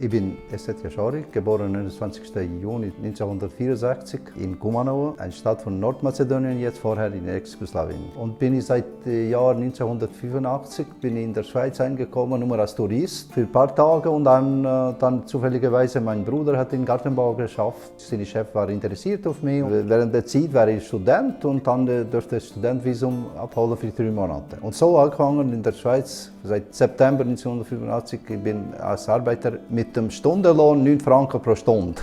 Ich bin Esset Yashari, geboren am 29. Juni 1964 in Kumanovo, eine Stadt von Nordmazedonien, jetzt vorher in Ex-Jugoslawien. Und bin ich seit Jahr 1985 in der Schweiz eingekommen, nur als Tourist für ein paar Tage und dann zufälligerweise mein Bruder hat den Gartenbau geschafft. Sein Chef war interessiert auf mich. Während der Zeit war ich Student und dann durfte ich Studentenvisum abholen für 3 Monate. Und so angefangen in der Schweiz seit September 1985. Ich bin als Arbeiter mit dem Stundenlohn 9 Franken pro Stunde.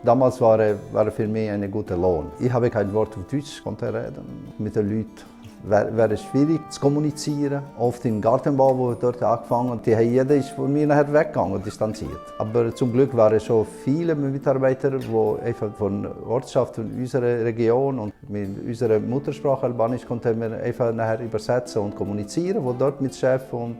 Damals war für mich ein guter Lohn. Ich habe kein Wort auf Deutsch konnte reden. Mit den Leuten wäre schwierig zu kommunizieren. Oft im Gartenbau, wo ich dort angefangen habe, jeder ist von mir nachher weggegangen, distanziert. Aber zum Glück waren schon viele Mitarbeiter, die einfach von Ortschaft von unserer Region und mit unserer Muttersprache Albanisch konnten wir einfach nachher übersetzen und kommunizieren, wo dort mit Chef und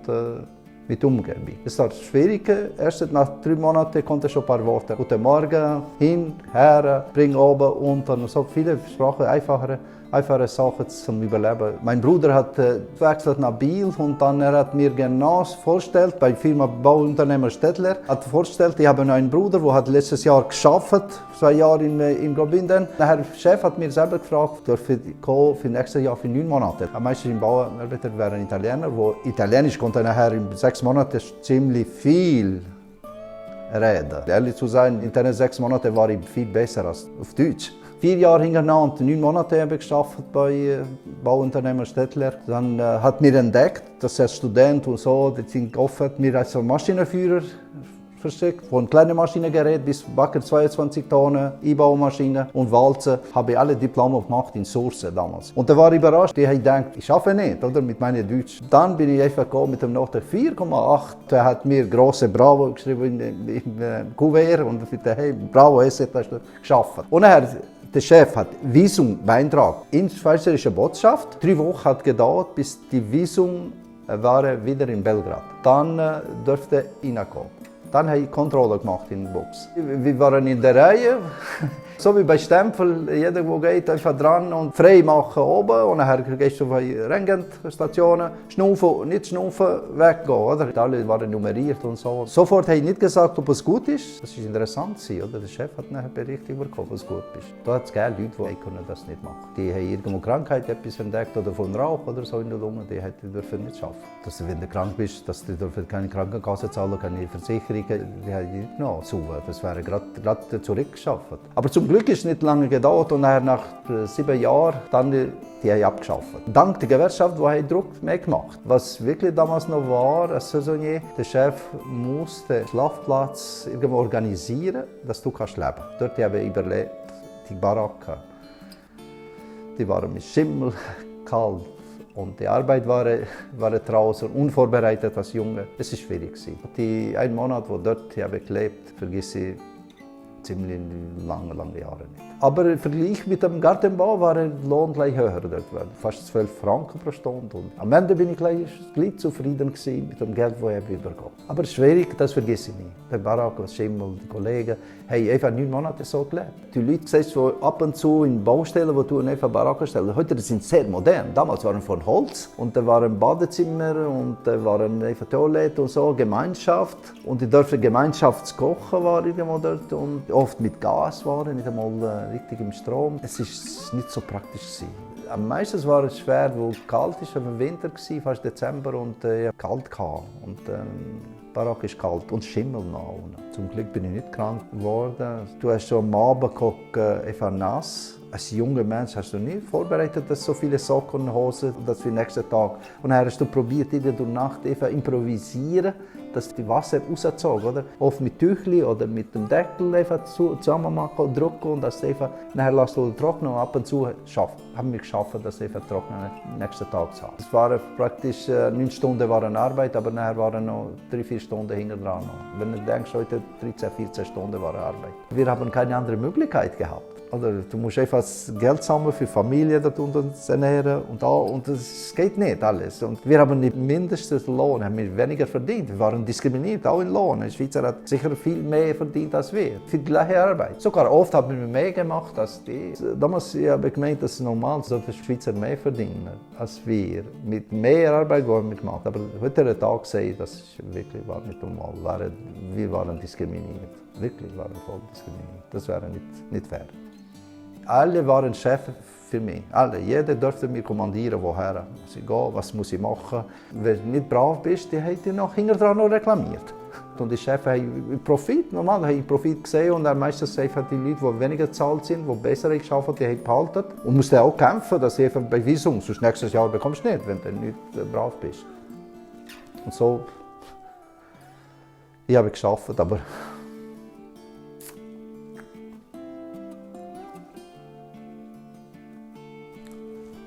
mit Umgebung. Es war schwierig. Erst nach 3 Monaten konnte ich schon ein paar Worte. Guten Morgen, hin, her, bring oben, unten. So viele Sprachen, einfache Sachen zum Überleben. Mein Bruder hat gewechselt nach Biel und dann hat mir genau vorgestellt, bei der Firma Bauunternehmer Stettler, hat vorgestellt, ich habe einen Bruder, der hat letztes Jahr gearbeitet, 2 Jahre in Graubünden. Der Chef hat mir selber gefragt, dürfe ich kommen für nächstes Jahr für 9 Monate. Am meisten im Bauarbeiter wären Italiener, wo Italienisch konnte nachher in 6 Monaten ziemlich viel reden. Ehrlich zu sein, in diesen 6 Monaten war ich viel besser als auf Deutsch. 4 Jahre hintereinander, 9 Monate habe ich gearbeitet bei Bauunternehmer Stettler. Dann hat mir entdeckt, dass er Student und so, die sind offen, mir als Maschinenführer versteckt. Von kleinen Maschinengerät bis Bagger 22 Tonnen, E-Baumaschinen und Walzen habe ich alle Diplome gemacht in Source damals. Und da war ich überrascht, ich dachte, ich schaffe nicht, oder, mit meinem Deutsch. Dann bin ich einfach gekommen mit dem Note 4,8. Er hat mir große Bravo geschrieben im Kuvert und sagte, hey, Bravo, es hat das geschafft. Und der Chef hat Visum beantragt in die Schweizerische Botschaft. 3 Wochen hat gedauert, bis die Visum war wieder in Belgrad. Dann durfte ich hineinkommen. Dann habe ich Kontrolle gemacht in der Box. Wir waren in der Reihe, so wie bei Stempel, jeder, der geht, einfach dran und frei machen oben. Und dann gehst du auf die Röntgenstationen, schnaufen, nicht schnaufen, weggehen. Oder? Alle waren nummeriert und so. Sofort habe ich nicht gesagt, ob es gut ist. Das ist interessant, oder? Der Chef hat nachher Bericht bekommen, ob es gut ist. Da hat es gerne Leute, die das nicht machen. Die haben irgendwo Krankheit etwas entdeckt oder von Rauch oder so in der Lunge, die dürfen nicht schaffen. Dass du, wenn du krank bist, dass du keine Krankenkasse zahlen, keine Versicherung, die haben nicht noch zu. Das wäre gerade zurückgeschafft. Aber zum Glück ist es nicht lange gedauert und nach 7 Jahren dann die haben abgeschafft. Dank der Gewerkschaft, die haben Druck mehr gemacht. Was wirklich damals noch war, als Saisonier, der Chef musste den Schlafplatz irgendwo organisieren, dass du leben kannst. Dort habe ich überlebt, die Baracken. Die waren mit Schimmel, kalt. Und die Arbeit war draußen, unvorbereitet als Junge. Es war schwierig. Die 1 Monat, wo dort habe ich gelebt, vergesse ich ziemlich lange Jahre nicht. Aber im Vergleich mit dem Gartenbau war der Lohn gleich höher. Dort war fast 12 Franken pro Stunde. Und am Ende bin ich gleich zufrieden mit dem Geld, das ich bekommen habe. Aber schwierig, das vergesse ich nie. Der Barack, der Schimmel, die Kollegen, haben einfach 9 Monate so gelebt. Die Leute siehst du ab und zu in Baustellen, wo du einfach Baracken stellst. Heute sind sie sehr modern. Damals waren sie von Holz und da waren Badezimmer und da waren einfach Toiletten und so, Gemeinschaft. Und die dürfen Gemeinschaftskochen war irgendwo dort und oft mit Gas waren, nicht einmal richtig im Strom. Es war nicht so praktisch. Am meisten war es schwer, weil es kalt war, im Winter war, fast Dezember und kalt hatte. Und Barack ist kalt und Schimmel noch. Zum Glück bin ich nicht krank geworden. Du hast schon am Abend geguckt, einfach nass. Als junger Mensch hast du nicht vorbereitet, dass so viele Socken und Hosen, das für den nächsten Tag. Und dann hast du probiert, in der Nacht einfach improvisieren, dass die Wasser rauszogen, oder? Oft mit Tüchli oder mit dem Deckel einfach zusammen machen, drücken und das einfach nachher lässt du trocknen und ab und zu haben wir geschafft, das einfach trocknen am nächsten Tag zu haben. Es waren praktisch 9 Stunden waren Arbeit, aber nachher waren noch 3-4 Stunden hinten dran. Wenn du denkst, heute 13-14 Stunden war Arbeit. Wir haben keine andere Möglichkeit gehabt. Oder du musst einfach Geld sammeln für Familie dort unten zu ernähren und das geht nicht alles. Und wir haben den mindesten Lohn, haben wir weniger verdient. Wir waren waren diskriminiert, auch in Lohn. Ein Schweizer hat sicher viel mehr verdient als wir, für die gleiche Arbeit. Sogar oft haben wir mehr gemacht als die. Damals habe ich gemeint, dass es normal ist, dass die Schweizer mehr verdienen als wir. Mit mehr Arbeit haben wir gemacht. Aber heute Tag sehe ich, das wirklich war nicht normal. Wir waren diskriminiert. Wirklich waren voll diskriminiert. Das wäre nicht fair. Alle waren Chefs für mich. Alle. Jeder durfte mir kommandieren, woher muss ich gehen, was muss ich machen. Wenn du nicht brav bist, dann hat er noch hinterher noch reklamiert. Und die Chefs haben Profit, normal haben Profit gesehen und meistens einfach die Leute, die weniger bezahlt sind, die besser arbeiten, die haben behalten. Und mussten auch kämpfen, dass sie einfach bei Visum, sonst nächstes Jahr bekommst du nicht, wenn du nicht brav bist. Und so, ich habe geschafft, aber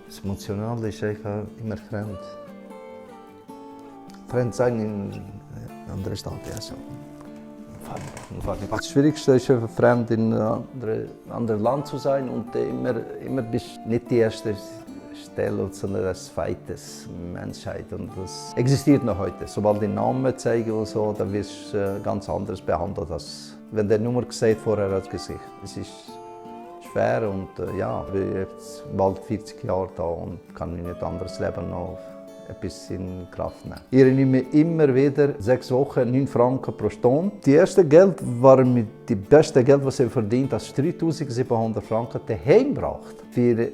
das Emotionale ist einfach immer fremd. Fremd sein in anderen Stadt, ja so. Das Schwierigste ist fremd in einem anderen Land zu sein und immer bist nicht die erste Stelle, sondern das zweite Menschheit. Und das existiert noch heute. Sobald die Namen zeigen und so, dann wirst du ganz anders behandelt, als wenn der Nummer sieht vorher als Gesicht. Es ist schwer und ja, ich bin jetzt bald 40 Jahre da und kann nicht anderes Leben noch etwas in Kraft nehmen. Ich erinnere mich immer wieder, 6 Wochen, 9 Franken pro Stunde. Das erste Geld war das beste Geld, das ich verdient habe, 3.700 Franken daheim gebracht. Für die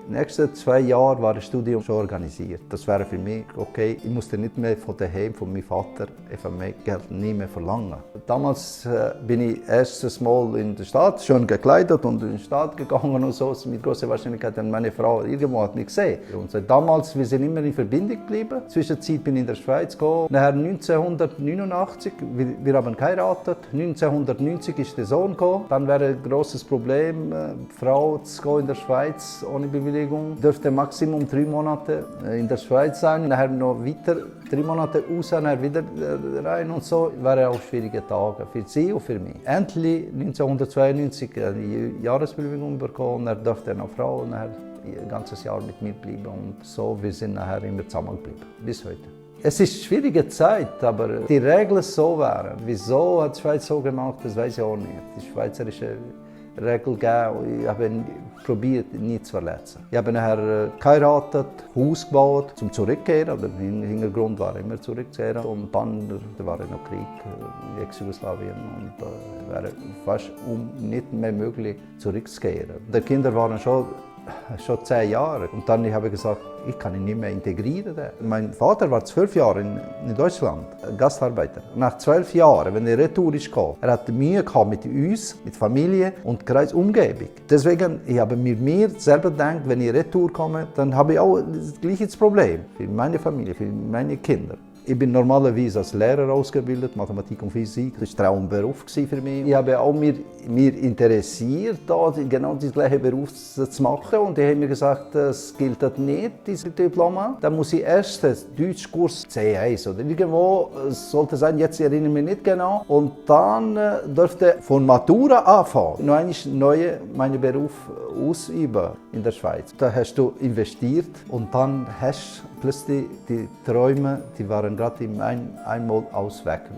nächsten 2 Jahre war das Studium schon organisiert. Das wäre für mich okay. Ich musste nicht mehr von daheim, von meinem Vater, einfach mehr Geld nie mehr verlangen. Damals bin ich erstes Mal in der Stadt, schön gekleidet und in die Stadt gegangen und so. Mit großer Wahrscheinlichkeit hat meine Frau irgendwo hat mich gesehen. Und seit damals, wir sind immer in Verbindung geblieben. Zwischenzeit bin ich in der Schweiz gekommen. Nachher 1989, wir haben geheiratet. 1990 ist der Sohn gekommen. Dann wäre ein großes Problem, die Frau zu gehen in der Schweiz ohne Bewilligung. Dürfte Maximum 3 Monate in der Schweiz sein, nachher noch weiter 3 Monate raus, nachher wieder rein und so. Wären auch schwierige Tage für sie und für mich. Endlich 1992 die Jahresbewilligung bekommen, er durfte eine Frau und nachher ein ganzes Jahr mit mir bleiben und so. Wir sind nachher immer zusammengeblieben, bis heute. Es ist eine schwierige Zeit, aber die Regeln so waren. Wieso hat die Schweiz so gemacht, das weiß ich auch nicht. Die schweizerische Regel gegeben. Ich habe probiert, nie zu verletzen. Ich habe nachher geheiratet, Haus gebaut, zum Zurückkehren. Der Hintergrund war immer zurückzukehren. Und dann war noch Krieg in Ex-Jugoslawien und wäre fast nicht mehr möglich zurückzukehren. Die Kinder waren schon 10 Jahre. Und dann habe ich gesagt, ich kann ihn nicht mehr integrieren. Mein Vater war 12 Jahre in Deutschland, Gastarbeiter. Nach 12 Jahren, wenn er retour ist gekommen, er hatte Mühe gehabt mit uns, mit Familie und Kreisumgebung. Deswegen, ich habe mir selber gedacht, wenn ich retour komme, dann habe ich auch das gleiche Problem für meine Familie, für meine Kinder. Ich bin normalerweise als Lehrer ausgebildet, Mathematik und Physik. Das war ein Traumberuf für mich. Ich habe auch mir interessiert, genau den gleichen Beruf zu machen. Und die haben mir gesagt, das gilt nicht, dieses Diplom. Dann muss ich erst den Deutschkurs C1 oder irgendwo sollte sein, jetzt erinnere ich mich nicht genau. Und dann durfte von Matura anfangen, noch einmal meinen Beruf ausüben in der Schweiz. Da hast du investiert und dann hast du plötzlich die Träume, die waren gerade einmal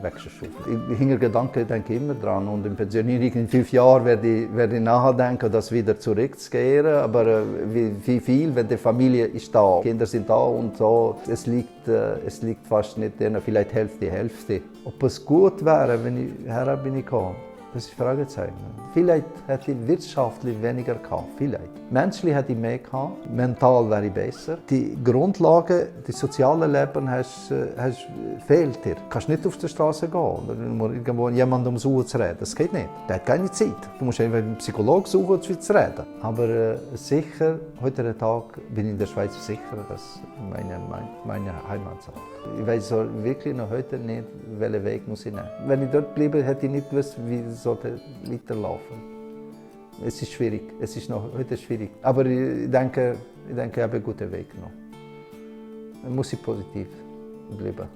weggeschoben. Ich Hintergedanke denke immer dran und in Pensionierung in 5 Jahren werde ich nachdenken, das wieder zurückzukehren. Aber wie viel, wenn die Familie ist da, Kinder sind da und so, es liegt fast nicht denen, vielleicht Hälfte. Ob es gut wäre, wenn ich her bin gekommen? Das ist ein Fragezeichen. Vielleicht hätte ich wirtschaftlich weniger gehabt, vielleicht. Menschlich hätte ich mehr gehabt, mental wäre ich besser. Die Grundlage, das soziale Leben fehlt dir. Du kannst nicht auf die Straße gehen oder irgendwo jemandem suchen zu reden. Das geht nicht. Der hat keine Zeit. Du musst einfach einen Psychologen suchen, um zu reden. Aber sicher, heute Tag bin ich in der Schweiz sicher, dass meine Heimat sagt. Ich weiß wirklich noch heute nicht, welchen Weg muss ich nehmen. Wenn ich dort bleibe, hätte ich nicht gewusst, wie es weiterlaufen. Es ist schwierig. Es ist noch heute schwierig. Aber ich denke, ich habe einen guten Weg noch. Man muss positiv bleiben.